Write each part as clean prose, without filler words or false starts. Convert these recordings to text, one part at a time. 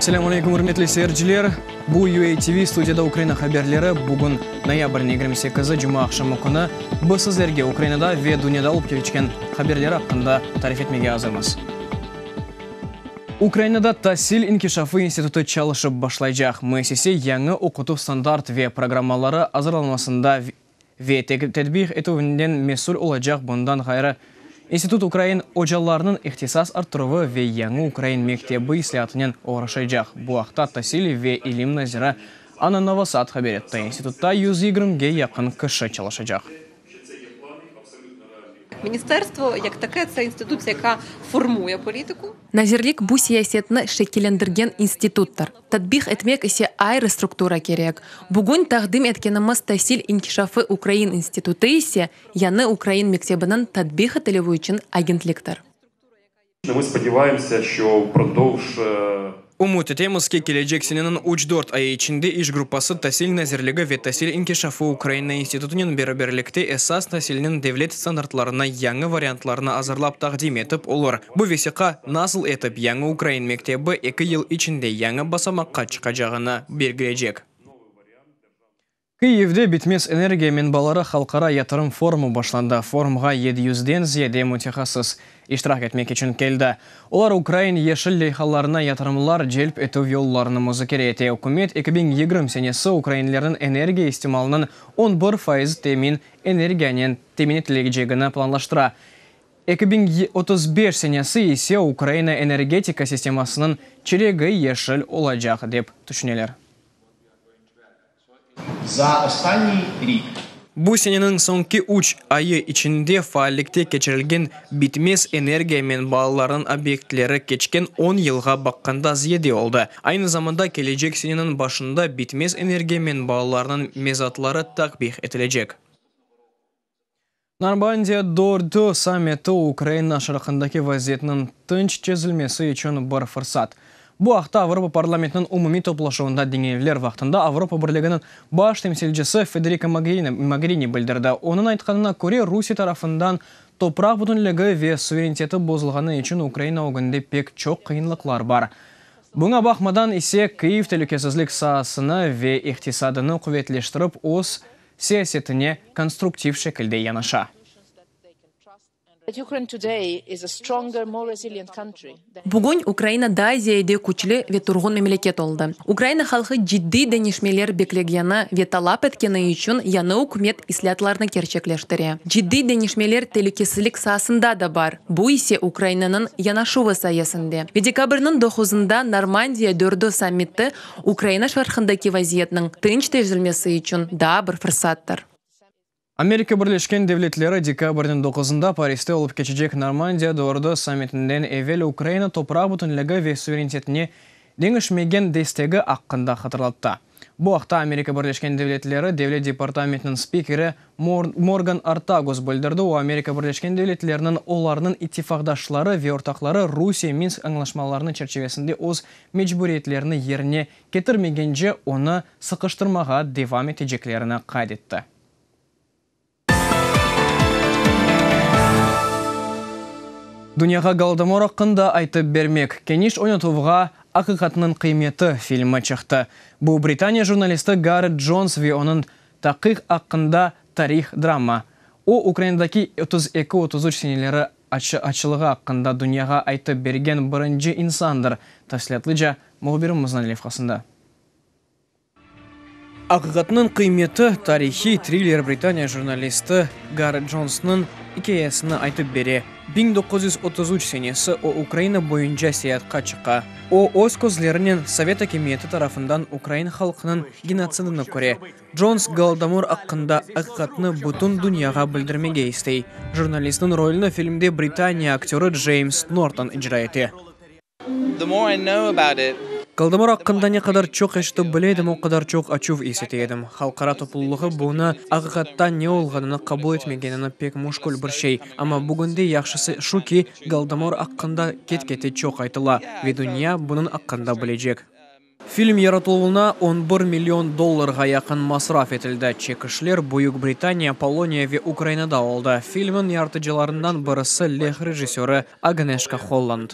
Selâm aleyküm, ürmetli seyirciler! Bu UATV studiyada Ukraina haberleri. Bugün noyabrniñ 28-i, cuma aqşamı künü. Biz sizlerge Ukrainada ve dünyada olıp keçken haberler aqqında tarif etmege azırmız. Ukrainada Tasil inkişafı institutı çalışıp başlaycaq. Müessise yañı oqutuv standart ve programmaları azırlanmasında ve tedbiq etüvinden mesül olacaq, bundan ğayrı, institut ukrain ocalarınıñ ihtisas arttıruvı ve yañı ukrain mektebi islâatınen oğraşaycaq. Bu aqta tasil ve ilim naziri Anna Novosad haber etti. İnstitutta yüz yigirmige yaqın kişi çalışacaq. Ministerstvo, yek take, tse institutsiya, yaka formuye politiku. Nazirlik bu siyasetni şekillendirgen instituttır. Tatbiq etmek ise ayrı struktura kerek. Bugün taqdim etkenimiz Tasil inkişafı ukrain institutı ise yañı ukrain mektebiniñ tatbiq etilüvi içün agentliktir. Ümüt etemiz ki, kelecek seneniñ üç-dört ayı içinde iş gruppası Tasil nazirligi ve Tasil inkişafı Ukraina institutınen beraberlikte esas tasilniñ devlet standartlarına yañı variantlarnı azırlap taqdim etip olur. Bu vesiqa, nasıl etip yañı ukrain mektebi eki yıl içinde yañı basamaqqa çıqacağını belgileycek. Kıyivde Bitmez energiya menbaları halqara yatırım forumı başlandı. Forumğa yedi yüzden ziyade mütehassıs iştirak etmek içün keldi. Olar ukrain yeşil leyhalarına yatırımlar celp etüv yollarını muzakere ete. Ükümet 2020 senesi ukrainlerniñ energiya istimalınıñ 11 faiz temin energiyanen temin etilecegini planlaştıra. 2035 senesi ise Ukraina energetika sistemasınıñ çeregi yeşil olacaq, dep tüşüneler. Za ostanniy rik. Bu seneniñ soñki üç ayı içinde faallikte keçirilgen bitmez energiya menbalarınıñ obyektleri keçken on yılğa baqqanda ziyade oldı. Aynı zamanda kelecek seneniñ başında bitmez energiya menbalarınıñ mezatları takbih etilecek. Normandiya dördü sammiti Ukraina şarqındaki vaziyetniñ tınç çezilmesi içün bir fırsat. Bu aqta Avropa parlamentiniñ umumiy toplaşuvında diñlevler vaqtında Avropa Birliginiñ baş temsilcisi Federika Mogherini bildirdi. Onıñ aytqanına köre, Rusiye tarafından topraq bütünligi ve suvereniteti bozulğanı içün Ukraina ögünde pek çoq qıyınlıqlar bar. Buña baqmadan ise Kyiv telükesizlik saasını ve iqtisadını quvetleştirip öz siyasetine konstruktiv şekilde yanaşa. Bugün Ukraina daa ziyade küçlü ve turğun memleket oldı. Ukraina halqı ciddiy deñişmeler beklegeni ve talap etkeni içün yañı ükümet islâatlarnı kerçekleştire. Ciddiy deñişmeler telükesizlik saasında da bar, bu ise Ukrainanıñ yanaşuvı sayesinde. Ve dekabrniñ doquzında Normandiya dördü sammiti Ukraina şarqındaki vaziyetniñ tınç tezilmesi içün daa bir fırsattır. Amerika Birleşken Devletleri dekabrniñ doquzında Pariste olıp keçecek Normandiya dördü sammitinden evel Ukraina topraq bütünligi ve suverenitetine deñişmegen destegi aqqında hatırlattı. Bu aqta Amerika Birleşken Devletleri Devlet departamentiniñ spikeri Morgan Ortagus bildirdi, o, Amerika Birleşken Devletleriniñ olarnıñ ittifaqdaşları ve ortaqları Rusiye Minsk añlaşmalarını çerçivesinde öz mecburiyetlerini yerine ketirmegence onı sıqıştırmağa devam eteceklerini qayd etti. Dünyağa Golodomor aqqında aytıp bermek, keniş oynatuvğa Aqiqatnıñ qıymeti filmi çıqtı. Bu Britaniya jurnalisti Garret Cons ve onıñ taqiq aqqında tarih drama. O, Ukrainadaki 32-33 seneleri açlığı aqqında dünyağa aytıp bergen birinci insandır, tafsilâtlıca mühbirimizniñ levhasında. Aqiqatnıñ qıymeti tarihiy triller Britaniya jurnalisti Garret Consnıñ ikâyesini aytıp bere. 1933 senesi o Ukraina boyunca seyaatqa çıqa. O, öz közlerinen sovet akimiyeti tarafından ukrain halqınıñ genotsidini köre. Cons Golodomor aqqında aqiqatnı bütün dünyağa bildirmege istey. Jurnalistniñ rolüni filmde Britaniya aktörı Ceyms Norton icra ete. Golodomor aqqında ne qadar çoq eşitip bile edim, o qadar çoq açuv is ete edim. Halqara toplulığı bunı, aqiqatta ne olğanını qabul etmegenini pek müşkül bir şey. Amma bugünde yahşısı şu ki, Golodomor aqqında ket-kete çoq aytıla ve dünya bunıñ aqqında bilecek. Film yaratıluvına on bir million dollarğa yaqın masraf etildi. Çekişler Büyük Britaniya, Poloniya ve Ukrainada oldı. Filmniñ yaratıcılarından birisi leh rejissörı Agneşka Holland.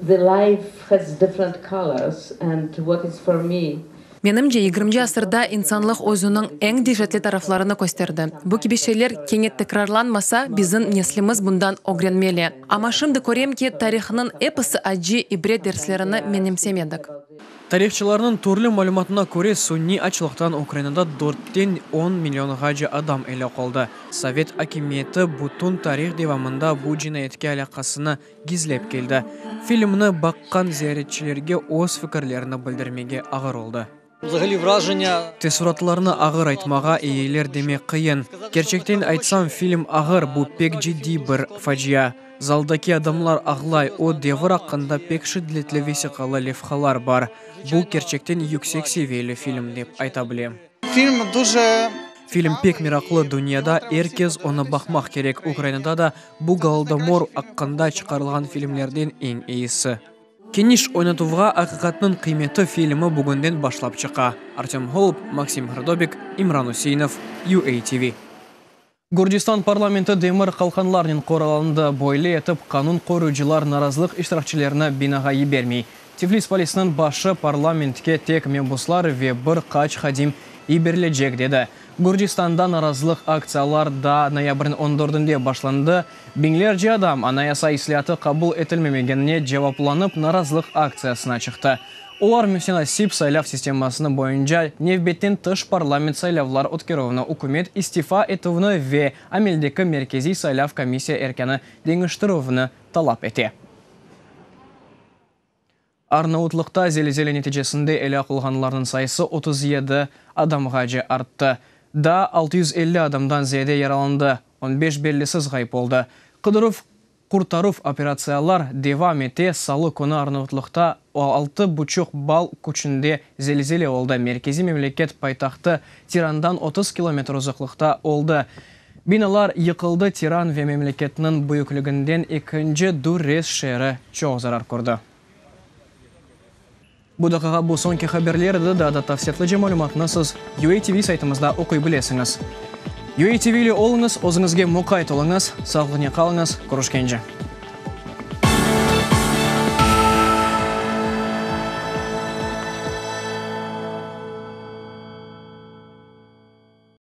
The life has different colors and what is for me. Menimce, yigirminci asırda insanlıq özüniñ eñ deşetli taraflarını kösterdi. Bu kibi şeyler kene tekrarlanmasa, bizim neslimiz bundan ögrenmeli. Amma şimdi körem ki, tarihnıñ episi acı ibret derslerini menimsemedik. Tarihçılarnıñ türlü malümatına köre, suniy açlıqtan Ukrainada dörtten on millionğace adam elâk oldı. Sovet akimiyeti bütün tarih devamında bu cinayetke alâqasını gizlep keldi. Filmni baqqan ziyaretçilerge öz fikirlerini bildirmege ağır oldı. Teessuratlarnı ağır aytmağa, eyiler demek qıyın. Kerçekten aytsam, film ağır, bu pek ciddiy bir facia. Zaldaki adamlar ağlay, o devir aqqında pek şiddetli vesiqalı levhalar bar. Bu, kerçekten yüksek seviyeli film, dep ayta bilem. Film pek meraqlı, dünyada er kes onı baqmaq kerek, Ukrainada da bu Golodomor aqqında çıqarılğan filmlerden eñ eyisi. Keniş oynatuvğa Aqiqatnıñ qıymeti filmi bugünden başlap çıqa. Artöm Holub, Maksim Hrdobik, İmran Üseinov, UATV. Gürcistan parlamenti demir qalqanlarnen qoralandı. Böyle etip, qanun qoruyıcılar narazılıq iştirakçilerini binağa yibermey. Tiflis polisiniñ başı parlamentke tek mebuslar ve bir qaç hadim yiberilecek, dedi. Gürcistanda narazılıq aktsiyalar daa noyabrniñ on dördünde başlandı. Biñlerce adam anayasa islâatı qabul etilmemegenine cevaplanıp narazılıq aktsiyasına çıqtı. Olar mütenasip saylav sistemasını boyunca nevbetten tış parlament saylavlar ötkerüvni, ükümet istifa etüvni ve ameldeki Merkeziy saylav komissiya erkânı deñiştirüvni talap ete. Arnavutlıqta zelzele neticesinde elâk olğanlarnıñ sayısı 37 adamğace arttı. Daa 650 adamdan ziyade yaralandı, on beş bellisiz ğayıp oldı. Qıdıruv-qurtaruv operatsiyalar devam ete. Salı künü Arnavutlıqta 6,5 ball küçünde zelzele oldı. Merkezi memleket paytahtı Tirandan 30 kilometr uzaqlıqta oldı. Binalar yıqıldı, Tiran ve memleketniñ büyükliginden ekinci Durres şeeri çoq zarar kördi. Bu daqiqa bu soñki haberler edi, daa da tafsilâtlıca malümatnı siz UATV saytımızda oquy bilesiñiz. UATV ile oluñız, özüñizge muqayt oluñız, sağlıqnen qalıñız, körüşkence.